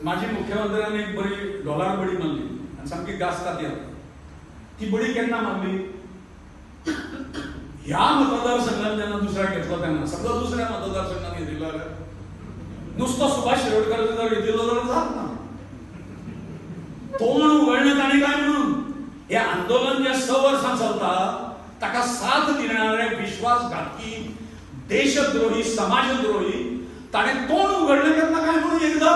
माजी मुख्यमंत्र्यांनी एक बरी डॉलर बडी मारली आनी सामकी गाजता ती आतां. ती बडी केन्ना मारली? ह्या मतदारसंघात जेन्ना दुसऱ्याक घेतलो तेन्ना. समजा दुसऱ्या मतदारसंघात घेतिल्लो जाल्यार नुसतो सुभाष शिरोडकर जर घेतिल्लो जाल्यार जात ना. तोंड उगडलें तांणी काय म्हणून हे आंदोलन जे 6 वर्सां चलता ताका साथ दिणारे विश्वासघातकी देशद्रोही समाजद्रोही ताणें तोंड उगडलें केन्ना काय म्हणून एकदां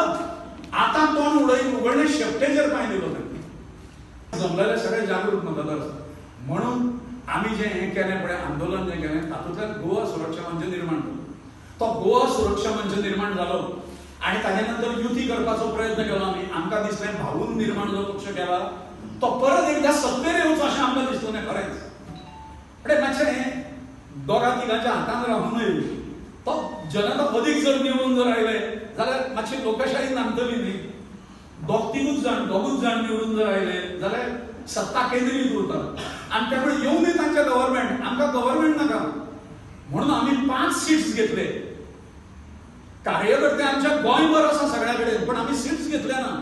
आतां तोंड उगडलें शेपटेचेर पांय दिलो ताणें. जमलेले सगळे जागृत मतदार आसात म्हणून आमी जें हें केलें पळय आंदोलन जें केलें तातूंतल्यान गोवा सुरक्षा मंच निर्माण जालो. तो गोवा सुरक्षा मंच निर्माण जालो आनी ताजे नंतर युती करपाचो प्रयत्न केलो आमी. आमकां दिसलें भाऊन निर्माण जो पक्ष केला तो परत एकदा सत्तेर येवचो अशें आमकां दिसलें ना खरेंच. पण मातशें हें दोगा तिगांच्या हातान रावूनय तो जनता अदीक जर निवडून जर आयले जाल्यार मातशी लोकशाही नांदतली न्ही. दोग तिगूच जाण दोगूच जाण निवडून जर आयले जाल्यार सत्ता केंद्रीत उरता आनी त्यामुळे येवनूय तांच्या गव्हर्मेंट आमकां गव्हर्मेंट नाका म्हणून आमी 5 सीट्स घेतले. कार्यकर्ते आमच्या गोंयभर आसा सगळ्या कडेन पण आमी सीट्स घेतले ना.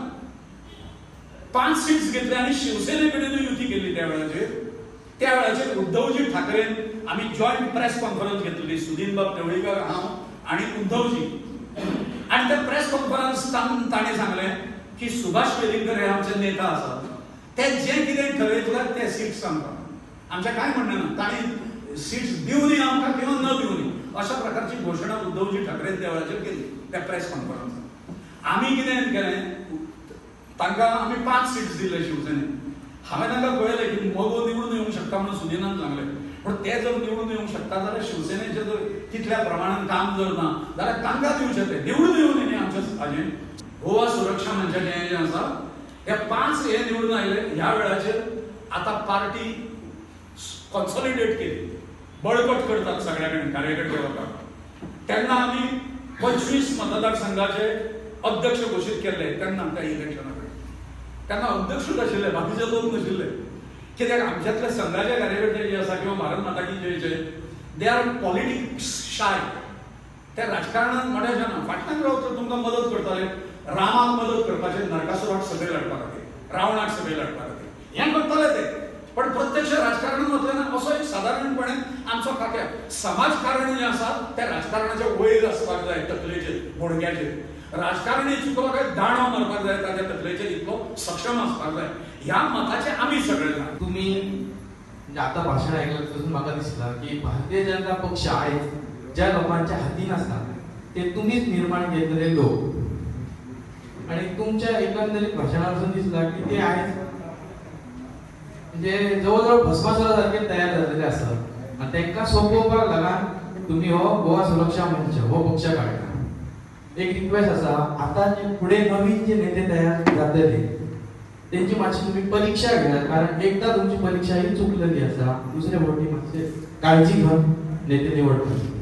5 सीट्स घेतले आनी शिवसेने कडेनूय युती केली त्या वेळाचेर. त्या वेळाचेर उद्धवजी ठाकरेन आमी जॉयंट प्रेस कॉन्फरन्स घेतली, सुदीनबाब ढवळीकर हांव आनी उद्धवजी. आनी त्या प्रेस कॉन्फरन्स ताणें सांगलें की सुभाष वेलिंगकर हे आमचे नेता आसात, ते जें कितें ठरयतले ते सीट्स आमकां, आमचें कांय म्हणणें ना, ताणें सीट्स दिवनी आमकां किंवा न दिवनी अशा प्रकारची घोशणा उद्धवजी ठाकरेन त्या वेळाचेर केली त्या प्रेस कॉन्फरन्सात. आमी कितें केलें तांकां आमी 5 सीट्स दिले शिवसेनेन. हांवें तांकां कळयलें की मगो निवडून येवंक शकता म्हणून सुदिनान सांगलें, पूण ते जर निवडून येवंक शकता जाल्यार शिवसेनेचें जर तितल्या प्रमाणान काम जर ना जाल्यार तांकां दिवचें तें निवडून येवं न्ही आमच्या हाजें. गोवा सुरक्षा मंचाचें हें जें आसा हे 5 हे निवडून आयले. ह्या वेळाचेर आतां पार्टी कॉन्सॉलिडेट केली, बळकट करतात सगळ्या कडेन कार्यकर्ते वतात. तेन्ना आमी 25 मतदारसंघाचे अध्यक्ष घोशीत केल्ले तेन्ना त्या इलेक्शना कडेन. तेन्ना अध्यक्षूच आशिल्ले, बाकीचे लोक नाशिल्ले. कित्याक आमच्यातले संघाचे कार्यकर्ते जे आसा किंवा भारत माता की जय they are politics शाय. ते राजकारणान मोठ्या ना फाटल्यान रावता तुमकां मदत करताले, रामाक मदत करपाचें, नरकासुराक सभेर हाडपा खातीर, रावणाक सभेर हाडपा खातीर हें करताले ते. पण प्रत्यक्ष राजकारणान वतले ना असो एक सादारणपणे आमचो खात्या समाजकारणी जे आसा ते राजकारणाच्या वयर आसपाक जाय, तकलेचेर बोडक्याचेर. राजकारणी चुकलो काय दांडो मारपाक जाय ताच्या तकलेचेर, इतलो सक्षम आसपाक जाय ह्या मताचे आमी सगळे जाण. तुमी आतां भाशण ऐकलं तसून म्हाका दिसलां की भारतीय जनता पक्ष आयज ज्या लोकांच्या हातीन आसा ते तुमीच निर्माण केलेले लोक आणि तुमच्या एकंदरीत भाशणापासून दिसला की ते आयज म्हणजे जवळ जवळ भस्मासुरा सारखे तयार जाल्लेले आसात आनी तांकां सोंपोवपाक लागून तुमी हो गोवा सुरक्षा मंच हो पक्ष काडला. एक रिक्वेस्ट आसा, आतां जे फुडें नवीन जे नेते तयार जातले तेंची मातशी तुमी परिक्षा घेयात, कारण एकदां तुमची परिक्षा ही चुकलेली आसा, दुसरे फावटी मातशे काळजी घेवन नेते निवडपाचे.